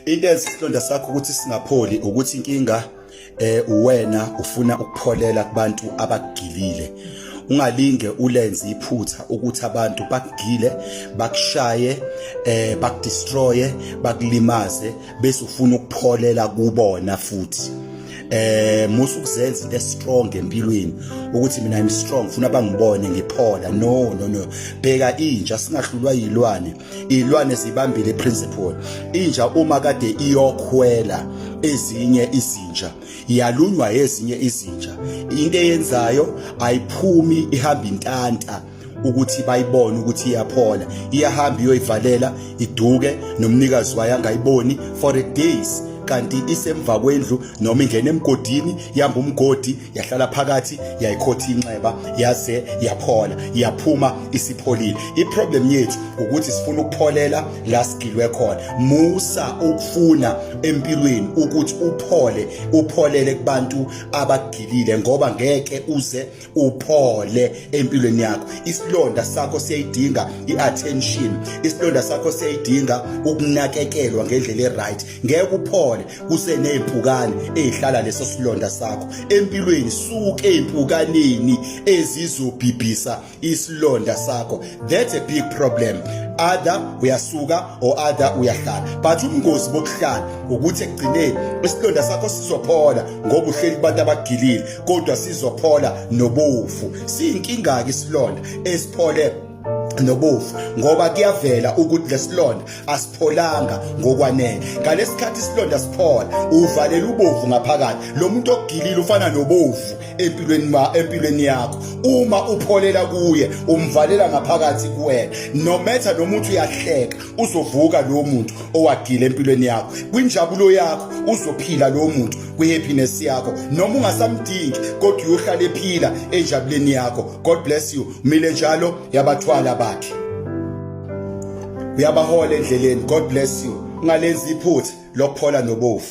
Into enza isilonda sakho ukuthi singapholi ukuthi inkinga uwena ufuna ukupholela kubantu abakugilile. Ungalinge ulenze iphutha ukuthi abantu bakugile, bakushaye, bakudestroye, bakulimaze, bese ufuna ukupholela kubona futhi. Musu ukuzenza into strong empilweni ukuthi mina I'm strong, funa bangibone ngiphola. No, no, no, bheka inja, singahlulwa yilwane. Ilwane zibambile principle. Inja uma kade iyokhwela ezinye izinja, yalunywa ezinye izinja, into eyenzayo ayiphumi, ihamba intanta ukuthi bayibone ukuthi iyaphola. Iyahamba iyoyivalela, iduke nomnikazi wayo angayiboni for a days, kanti isemva kwendlu noma ingena emgodini, yamba umgodi, yahlala phakathi, yayikhotha inxeba yaze yaphola, yaphuma isipholile. Iproblem yethu ukuthi sifuna ukupholela la sigilwe khona. Musa ukufuna empilweni ukuthi uphole, upholele kubantu abagilile, ngoba ngeke uze uphole empilweni yakho. Isilonda sakho siyayidinga iattention, isilonda sakho siyayidinga ukunakekelwa ngendlela eright. Ngeke uphole kusenezimpukane ezihlala leso silonda sakho empilweni. Suke ezimpukaneni ezizobhibhisa isilonda sakho. That's a big problem. Either uyasuka or either uyahlala, but ubungozi bokuhlala ukuthi ekugcineni isilonda sakho sizophola ngoba uhleli kubantu abagilile, kodwa sizophola nobovu. Siyinkinga ke isilonda esiphole nobovu, ngoba kuyavela ukuthi lesilonda asipholanga ngokwanele. Ngalesikhathi isilonda siphola, uvalela ubovu ngaphakathi. Lo muntu ogilile ufana nobovu empilweni, ma empilweni yakho. Uma upholela kuye, umvalela ngaphakathi kuwena. No matter noma uthi uyahleka, uzovuka lo muntu owagila empilweni yakho. Kwinjabulo yakho uzophila lo muntu, kwi-happiness yakho, noma ungasamdingi, kodwa uyohlala ephila enjabuleni yakho. God bless you. Mile njalo yabathwala bakhe, uyabahola endleleni. God bless you. Ungalenzi iphutha lokuphola nobovu.